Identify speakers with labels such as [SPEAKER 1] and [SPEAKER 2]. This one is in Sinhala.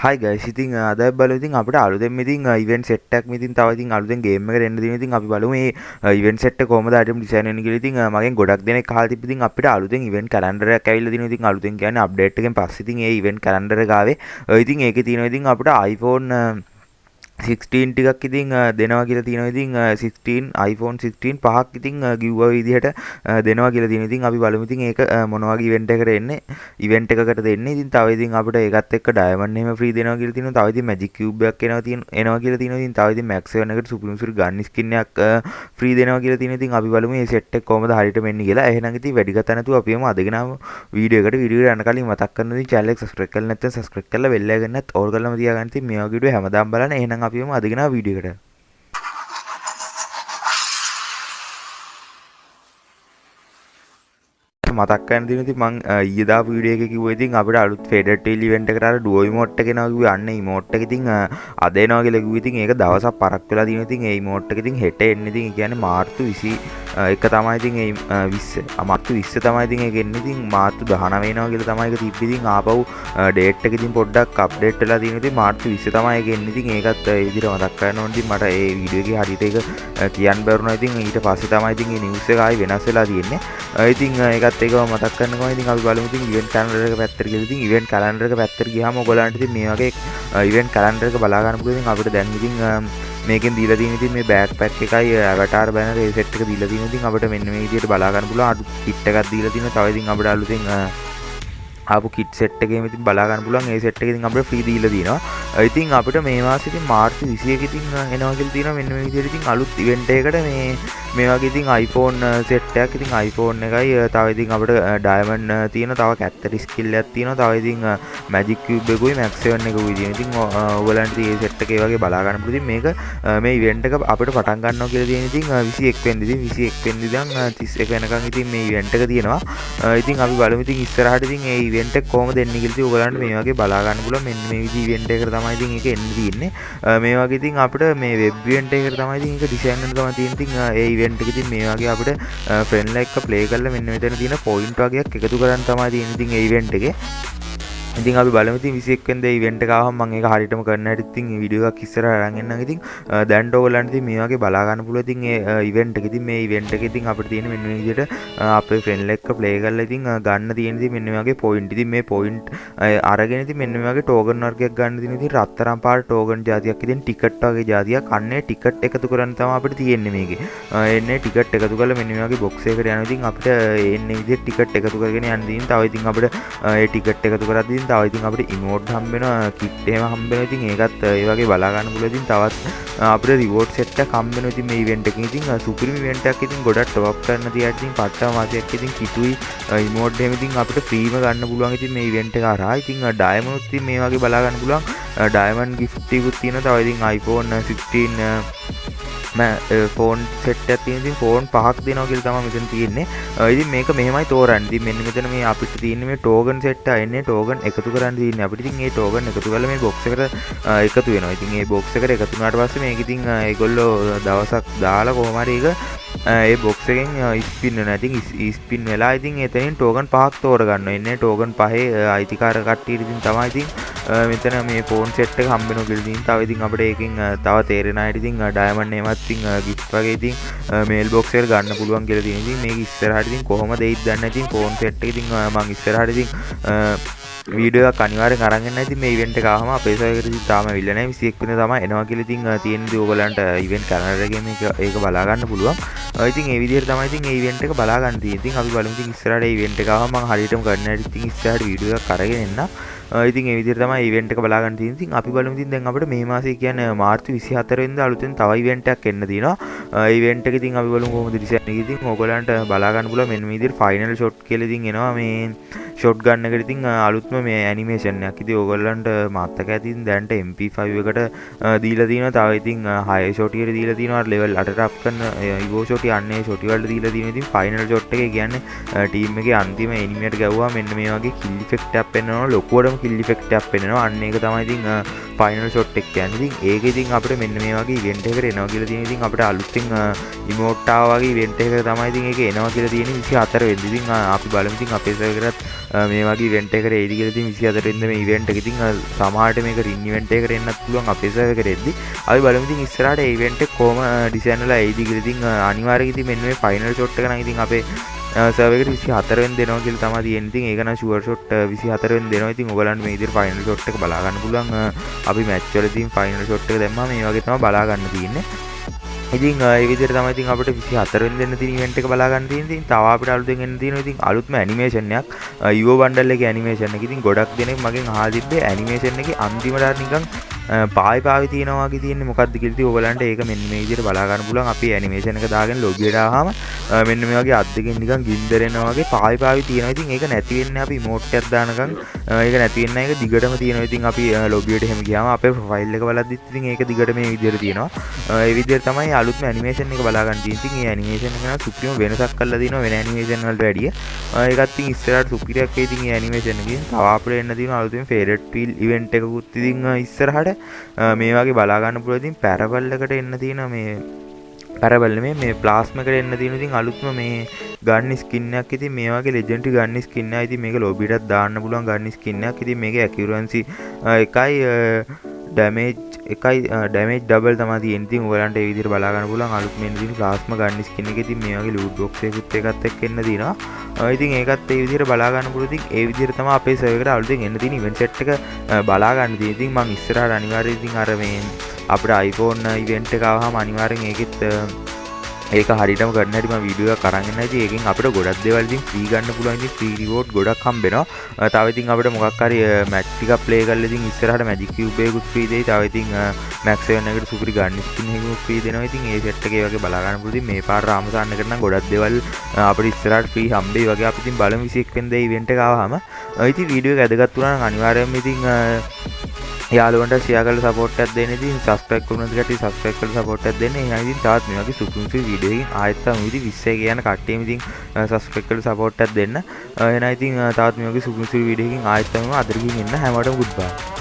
[SPEAKER 1] හයි ගයිස්, ඉතින් අද අපි බලමු ඉතින් අපිට අලුතෙන් ඉතින් ඉවෙන්ට් සෙට් එකක් ඉතින් තව ඉතින් අලුතෙන් ගේම් එකට එන්න තියෙන. ඉතින් අපි බලමු මේ ඉවෙන්ට් සෙට් එක කොහමද අයිටම් ඩිසයින් වෙන්නේ කියලා. ඉතින් මගෙන් ගොඩක් දෙනෙක් අහලා තිබ්බ ඉතින් අපිට අලුතෙන් ඉවෙන්ට් කැලෙන්ඩර් එකක් ඇවිල්ලා තියෙනවා. ඉතින් අලුතෙන් කියන්නේ අප්ඩේට් එකෙන් පස්සේ ඉතින් ඒ ඉවෙන්ට් කැලෙන්ඩර් එක ආවේ. ඉතින් ඒකේ තියෙනවා ඉතින් අපිට iPhone 16 ටිකක් ඉතින් දෙනවා කියලා තියෙනවා. ඉතින් 16 iPhone 16 පහක් ඉතින් ගිව්වා විදිහට දෙනවා කියලා තියෙනවා. ඉතින් අපි බලමු ඉතින් ඒක මොන වගේ ඉවෙන්ට් එකකට එන්නේ, ඉවෙන්ට් එකකට දෙන්නේ. ඉතින් තව ඉතින් අපිට ඒකත් එක්ක ඩයමන්ඩ් එහෙම ෆ්‍රී දෙනවා කියලා තියෙනවා. තව ඉතින් මැජික් කියුබ් එකක් එනවා තියෙන එනවා කියලා තියෙනවා. ඉතින් තව ඉතින් මැක්ස් 7 එකට සුපිරිම සුපිරි ගන් ස්කින් එකක් ෆ්‍රී දෙනවා කියලා තියෙනවා. ඉතින් අපි බලමු මේ සෙට් එක කොහමද හරියටම එන්නේ කියලා. එහෙනම් ඉතින් වැඩි කතා නැතුව අපි යමු අද ගෙනාව වීඩියෝ එකට. වීඩියෝ එකට යන කලින් මතක් කරන ඉතින් චැනල් එක සබ්ස්ක්‍රයිබ් කරලා නැත්නම් සබ්ස්ක්‍රයිබ් කරලා බෙල් එක ගන්නත් ඕල් කරලාම තියාගන්න. ඉතින් මේ වගේ වීඩියෝ හැමදාම බලන්න. එහෙනම් අපි යමු අද ගෙනාව වීඩියෝ එකට. මතක් කරන්න තියෙන ඉතින් මං ඊයේ දාපු වීඩියෝ එකේ කිව්වා ඉතින් අපිට අලුත් ෆේඩඩ් ටේල් ඉවෙන්ට් එකට අර ඩුවෝ ඉමෝට් එක එනවා කිව්වේ. අන්න ඉමෝට් එක ඉතින් අද එනවා කියලා කිව්වා. ඉතින් ඒක දවසක් පරක් වෙලා තියෙනවා. ඉතින් ඒ ඉමෝට් එක ඉතින් හෙට එන්නේ. ඉතින් ඒ කියන්නේ මාර්තු 21 තමයි ඉතින් ඒ 20 මාර්තු 20 තමයි ඉතින් ඒක එන්නේ. ඉතින් මාර්තු 19 එනවා කියලා තමයි ඒක තිබ්බේ. ඉතින් ආපහු ඩේට් එක ඉතින් පොඩ්ඩක් අප්ඩේට් වෙලා තියෙනවා. ඉතින් මාර්තු 20 තමයි ඒක එන්නේ. ඉතින් ඒකත් ඒ විදිහට මතක් කරන්න ඕනේ. ඉතින් මට ඒ වීඩියෝ එකේ හරියට ඒක කියන්න බැරුණා. ඉතින් ඊට පස්සේ තමයි ඉතින් මේ නිවුස් එක ආයි වෙනස් වෙලා තියෙන්නේ. ඉතින් ඒකත් ඒක මතක් කරන ගමන් ඉතින් අපි බලමු ඉතින් ඉවෙන්ට් කැලෙන්ඩර් එක පැත්තට ගිහලා. ඉතින් ඉවෙන්ට් කැලෙන්ඩර් එක පැත්තට ගියාම ඔයගොල්ලන්ට ඉතින් මේ වගේ ඉවෙන්ට් කැලෙන්ඩර් එක බලා ගන්න පුළුවන්. ඉතින් අපිට දැන් ඉතින් මේකෙන් දීලා තියෙන ඉතින් මේ බෑක් පැක් එකයි ඇවටාර් බැනර් ඒ සෙට් එක දීලා තියෙනවා. ඉතින් අපිට මෙන්න මේ විදිහට බලා ගන්න පුළුවන්. අලුත් කිට් එකක් දීලා තියෙනවා. තව ඉතින් අපිට අලුතෙන් ආපු කිට් සෙට් එකේම ඉතින් බලා ගන්න පුළුවන්. ඒ සෙට් එක ඉතින් අපිට ෆ්‍රී දීලා තියෙනවා. ඉතින් අපිට මේ මාසෙ ඉතින් මාර්තු 21 ඉතින් එනවා කියලා තියෙනවා. මෙන්න මේ විදිහට ඉතින් අලුත් ඉවෙන්ට් එකකට මේ මේ වගේ ඉතින් iPhone set එකක් ඉතින් iPhone එකයි තව ඉතින් අපිට ඩයමන්ඩ් තියෙනවා. තව කැත්තට ස්කිල් එකක් තියෙනවා. තව ඉතින් මැජික් කියුබ් එකකුයි මැක්ස් 7 එකකුයි තියෙනවා. ඉතින් ඔයගොල්ලන්ට ඉතින් මේ සෙට් එක ඒ වගේ බලා ගන්න පුළුවන්. ඉතින් මේක මේ ඉවෙන්ට් එක අපිට පටන් ගන්නවා කියලා තියෙන ඉතින් 21 වෙනිදා. ඉතින් 21 වෙනිදා ඉඳන් 31 වෙනකන් ඉතින් මේ ඉවෙන්ට් එක තියෙනවා. ඉතින් අපි බලමු ඉතින් ඉස්සරහට ඉතින් මේ ඉවෙන්ට් එක කොහොමද එන්නේ කියලා. ඉතින් ඔයගොල්ලන්ට මේ වගේ බලා ගන්න පුළුවන්. මෙන්න මේ විදිහ ඉවෙන්ට් එකකට තමයි ඉතින් ඒක එන්න තියෙන්නේ. මේ වගේ ඉතින් අපිට මේ වෙබ් ඉවෙන්ට් එකකට තමයි ඉතින් ඒක ඩිසයින් වෙන්න තමයි තියෙන්නේ. ඉතින් ඒ ඉවෙන්ට් එක ඉතින් මේ වගේ අපිට ෆ්‍රෙන්ඩ්ලා එක්ක ප්ලේ කරලා මෙන්න මෙතන තියෙන පොයින්ට් වගේක් එකතු කරන්න තමයි තියෙන්නේ ඉතින් ඒ ඉවෙන්ට් එකේ. ඉතින් අපි බලමු ඉතින් 21 වෙනිදා ඉවෙන්ට් එක ආවම මම ඒක හරියටම කරන්න හැටි ඉතින් මේ වීඩියෝ එකක් ඉස්සරහ අරන් එන්නම්. ඉතින් දැන්ට ඔයගොල්ලන්ට ඉතින් මේ වගේ බලා ගන්න පුළුවන් ඉතින් ඒ ඉවෙන්ට් එක. ඉතින් මේ ඉවෙන්ට් එකේ ඉතින් අපිට තියෙන මෙන්න මේ විදිහට අපේ ෆ්‍රෙන්ඩ් එක්ක ප්ලේ කරලා ඉතින් ගන්න තියෙන ඉතින් මෙන්න මේ වගේ පොයින්ට්. ඉතින් මේ පොයින්ට් අරගෙන ඉතින් මෙන්න මේ වගේ ටෝකන් වර්ගයක් ගන්න තියෙන. ඉතින් රත්තරන් පාට ටෝකන් ජාතියක් ඉතින් ටිකට් වගේ ජාතියක්. අන්නේ ටිකට් එකතු කරන්න තමයි අපිට තියෙන්නේ මේකේ. එන්නේ ටිකට් එකතු කරලා මෙන්න මේ වගේ බොක්ස් එකකට යනවා. ඉතින් අපිට එන්නේ විදිහට ටිකට් එකතු කරගෙන යන්න තියෙන. තව ඉතින් අපිට ඒ ටිකට් එකතු කරද්දී තව ඉතින් අපිට ඉමෝට් හම්බ වෙනවා, කිට් එහෙම හම්බ වෙනවා. ඉතින් ඒකත් ඒ වගේ බලා ගන්න පුළුවන්. ඉතින් තවත් අපිට රිවෝඩ් සෙට් එකක් හම්බ වෙනවා ඉතින් මේ ඉවෙන්ට් එකකින්. ඉතින් සුපිරිම ඉවෙන්ට් එකක්. ඉතින් ගොඩක් ටොප් අප් කරන තියාට ඉතින් පට්ටම වාසියක්. ඉතින් කිටුයි ඉමෝට් එහෙම ඉතින් අපිට ෆ්‍රීම ගන්න පුළුවන් ඉතින් මේ ඉවෙන්ට් එක හරහා. ඉතින් ඩයමන්ඩ් උත් ඉතින් මේ වගේ බලා ගන්න පුළුවන්. ඩයමන්ඩ් ගිෆ්ට් ටිකුත් තියෙනවා. තව ඉතින් iPhone 16 phone set එකක් තියෙන. ඉතින් ෆෝන් පහක් දෙනවා කියලා තමයි මෙතන තියෙන්නේ. ඉතින් මේක මෙහෙමයි තෝරන්නේ. ඉතින් මෙන්න මෙතන මේ අපිට තියෙන්නේ මේ ටෝකන් සෙට් එක එන්නේ ටෝකන් එකතු කරන්න තියෙන්නේ අපිට. ඉතින් මේ ටෝකන් එකතු කරලා මේ බොක්ස් එකට එකතු වෙනවා. ඉතින් මේ බොක්ස් එකට එකතු වුණාට පස්සේ මේක ඉතින් ඒගොල්ලෝ දවසක් දාලා කොහොම හරි ඒක ඒ බොක්ස් එකෙන් ස්පින් වෙනවා. ඉතින් ස්පින් වෙලා ඉතින් එතනින් ටෝකන් පහක් තෝරගන්නවා. එන්නේ ටෝකන් පහේ අයිතිකාර කට්ටියට ඉතින් තමයි ඉතින් මෙතන මේ ෆෝන් සෙට් එක හම්බ වෙනවා කියලා ඉතින්. තව ඉතින් අපිට ඒකෙන් තව තේරෙන අයට ඉතින් ඩයමන්ඩ් එහෙමත් ඉතින් ගිෆ්ට් වගේ ඉතින් මේල් බොක්ස් එකට ගන්න පුළුවන් කියලා තියෙන. ඉතින් මේක ඉස්සරහට ඉතින් කොහොමද එයිද දන්නේ නැහැ. ඉතින් ෆෝන් සෙට් එක ඉතින් මං ඉස්සරහට ඉතින් වීඩියෝ එකක් අනිවාර්යෙන් අරන් එන්න. ඉතින් මේ ඉවෙන්ට් එක ආවම අපේ සර්වර් එකට ඉතින් තාම ඇවිල්ලා නැහැ. 21 වෙනිදා තමයි එනවා කියලා ඉතින් තියෙන ඉතින් ඔයගොල්ලන්ට ඉවෙන්ට් කැලෙන්ඩර් එකේ මේක ඒක බලා ගන්න පුළුවන්. ඉතින් ඒ විදිහට තමයි ඉතින් මේ ඉවෙන්ට් එක බලා ගන්න තියෙන්නේ. ඉතින් අපි බලමු ඉතින් ඉස්සරහට මේ ඉවෙන්ට් එක ආවම මං හරියටම කරන්න හැටි ඉතින් ඉස්සරහට වීඩියෝ එකක් අරගෙන එන්න. ඉතින් ඒ විදිහට තමයි ඉවෙන්ට් එක බලා ගන්න තියෙන්නේ. ඉතින් අපි බලමු ඉතින් දැන් අපිට මේ මාසේ කියන්නේ මාර්තු 24 වෙනිදා අලුතෙන් තව ඉවෙන්ට් එකක් එන්න තියෙනවා. ඉවෙන්ට් එක ඉතින් අපි බලමු කොහොමද ඩිසයින් එක. ඉතින් ඔයගොල්ලන්ට බලා ගන්න පුළුවන් මෙන්න මේ විදිහට ෆයිනල් ෂොට් කියලා ඉතින් එනවා මේ ෂොට් ගන් එකට ඉතින් අලුත්ම මේ ඇනිමේෂන් එකක්. ඉතින් ඔයගොල්ලන්ට මතක ඇති ඉතින් දැනට MP5 එකට දීලා තියෙනවා. තව ඉතින් 6 ෂොට් එකට දීලා තියෙනවා. අර ලෙවල් 8ට අප් කරන ඉවෝ ෂොට් යන්නේ ෂොට් වලට දීලා තියෙනවා. ඉතින් ෆයිනල් ෂොට් එකේ කියන්නේ ටීම් එකේ අන්තිම එනිමියට ගැව්වා මෙන්න මේ වගේ කිල් ඉෆෙක්ට් එකක් පෙන්වනවා. ලොකුවටම කිල් ඉෆෙක්ට් එකක් පෙන්නනවා. අන්න ඒක තමයි ඉතින් ෆයිනල් ෂොට් එක කියන්නේ. ඉතින් ඒක ඉතින් අපිට මෙන්න මේ වගේ ඉවෙන්ට් එකකට එනවා කියලා තියෙන. ඉතින් අපිට අලුතෙන් ඉමෝට් ආවා වගේ ඉවෙන්ට් එකකට තමයි ඉතින් ඒක එනවා කියලා තියෙන්නේ 24 වෙනිදා. ඉතින් අපි බලමු ඉතින් අපේ සර්වර් එකටත් මේ වගේ ඉවෙන්ට් එකකට එයිද කියලා. ඉතින් 24 වෙනිදා මේ ඉවෙන්ට් එක ඉතින් සමහරට මේක රින් ඉවෙන්ට් එකකට එන්නත් පුළුවන් අපේ සර්වර් එකට එද්දි. අපි බලමු ඉතින් ඉස්සරහට ඒ ඉවෙන්ට් එක කොහොම ඩිසයින් වෙලා එයිද කියලා. ඉතින් අනිවාර්යයෙන් ඉතින් මෙන්න මේ ෆයිනල් ෂොට් එක නම් ඉතින් අපේ සර්වර් එකට 24 වෙනිදා දෙනවා කියලා තමයි තියෙන්නේ. ඉතින් ඒක නම් ෂුවර් ෂොට් 24 වෙනිදා දෙනවා. ඉතින් ඔයගලන්ට මේ විදිහට ෆයිනල් ෂොට් එක බලා ගන්න පුළුවන්. අපි මැච් වල ඉතින් ෆයිනල් ෂොට් එක දැම්මම මේ වගේ තමයි බලා ගන්න තියෙන්නේ. ඉතින් ඒ විදිහට තමයි ඉතින් අපිට 24 වෙනිදා දෙන්න තියෙන ඉවෙන්ට් එක බලා ගන්න තියෙන්නේ. ඉතින් තව අපිට අලුතෙන් එන්න තියෙනවා ඉතින් අලුත්ම ඇනිමේෂන් එකක්. ඊවෝ බන්ඩල් එකේ ඇනිමේෂන් එක. ඉතින් ගොඩක් දෙනෙක් මගෙන් අහලා තිබ්බේ ඇනිමේෂන් එකේ අන්තිමට අර නිකන් පායි පාවි තියෙනවා වගේ තියෙන්නේ මොකද්ද කියලා. ඉතින් ඔයගලන්ට ඒක මෙන්න මේ විදිහට බලා ගන්න පුළුවන්. අපි ඇනිමේෂන් එක දාගෙන ලොබියට ආවම මෙන්න මේ වගේ අත් දෙකෙන් නිකන් ගින්දර එනවා වගේ පායි පාවි තියෙනවා. ඉතින් ඒක නැති වෙන්නේ අපි ඉමෝට් එකක් දානකම් ඒක නැති වෙන්නේ නැහැ. ඒක දිගටම තියෙනවා. ඉතින් අපි ලොබියට එහෙම ගියාම අපේ ප්‍රොෆයිල් එක බලද්දිත් ඉතින් ඒක දිගට මේ විදිහට තියෙනවා. ඒ විදිහට තමයි අලුත්ම ඇනිමේෂන් එක බලා ගන්න තියෙන්නේ. ඉතින් මේ ඇනිමේෂන් එක නම් සුපිරිම වෙනසක් කරලා තියෙනවා වෙන ඇනිමේෂන් වලට වැඩිය. ඒකත් ඉතින් ඉස්සරහට සුපිරියක් වෙයි ඉතින් මේ ඇනිමේෂන් එකෙන්. තව අපිට එන්න තියෙනවා අලුතෙන් ෆේඩඩ් වීල් ඉවෙන්ට් එකකුත් ඉතින් ඉස්සරහට මේ වගේ බලා ගන්න පුළුවන්. ඉතින් පැරබල් එකට එන්න තියෙන මේ පැරබල් නෙමෙයි මේ ප්ලාස්මා එකට එන්න තියෙන ඉතින් අලුත්ම මේ ගන් ස්කින් එකක්. ඉතින් මේ වගේ ලෙජෙන්ඩරි ගන් ස්කින් එකක්. ඉතින් මේක ලොබියටත් දාන්න පුළුවන් ගන් ස්කින් එකක්. ඉතින් මේකේ ඇකියුරන්සි එකයි ඩැමේජ් එකයි ඩැමේජ් ඩබල් තමයි තියෙන්නේ. ඉතින් ඔයගලන්ට ඒ විදිහට බලා ගන්න පුළුවන් අලුත්ම එන්න තියෙන ප්ලාස්මා ගන් ස්කින් එක. ඉතින් මේ වගේ ලූට් බොක්ස් එකකුත් එකත් එක්ක එන්න තියෙනවා. ඉතින් ඒකත් ඒ විදිහට බලා ගන්න පුළුවන්. ඉතින් ඒ විදිහට තමයි අපේ සර්වර් එකට අලුතෙන් එන්න තියෙන ඉවෙන්ට් සෙට් එක බලා ගන්න තියෙන්නේ. ඉතින් මං ඉස්සරහට අනිවාර්යයෙන් ඉතින් අර මේ අපිට iPhone event එක ආවහම අනිවාර්යෙන් ඒකෙත් ඒක හරියටම කරන්න හැටි මම වීඩියෝ එකක් අරන් එන්න. ඉතින් ඒකෙන් අපිට ගොඩක් දේවල් ඉතින් ෆ්‍රී ගන්න පුළුවන්. ඉතින් ෆ්‍රී රිවෝඩ් ගොඩක් හම්බ වෙනවා. තව ඉතින් අපිට මොකක් හරි මැච් ටිකක් ප්ලේ කරලා ඉතින් ඉස්සරහට මැජික් කියුබ් එකකුත් ෆ්‍රී දෙයි. තව ඉතින් මැක්ස් 7 එකට සුපිරි ගන් ස්කින් එකකුත් ෆ්‍රී දෙනවා. ඉතින් ඒ සෙට් එකේ වගේ බලා ගන්න පුළුවන්. ඉතින් මේ පාර රාමසාන් එකට නම් ගොඩක් දේවල් අපිට ඉස්සරහට ෆ්‍රී හම්බෙයි වගේ. අපි ඉතින් බලමු 21 වෙනිදා ඉවෙන්ට් එක ආවහම. ඉතින් වීඩියෝ එක වැදගත් වුණා නම් අනිවාර්යයෙන්ම ඉතින් යාළුවන්ට ෂෙයා කරලා සපෝට් එකක් දෙන්න. ඉතින් සබ්ස්ක්‍රයිබ් කරන නැති කට්ටිය සබ්ස්ක්‍රයිබ් කරලා සපෝට් එකක් දෙන්න. එහෙනම් ඉතින් තවත් මේ වගේ සුපිරි සුපිරි වීඩියෝ එකකින් ආයෙත් හමු. ඉතින් 20 කියන කට්ටියම ඉතින් සබ්ස්ක්‍රයිබ් කරලා සපෝට් එකක් දෙන්න. එහෙනම් ඉතින් තවත් මේ වගේ සුපිරි සුපිරි වීඩියෝ එකකින් ආයෙත් හමු. අදට ගිහින් එන්න හැමෝටම ගුඩ් බයි.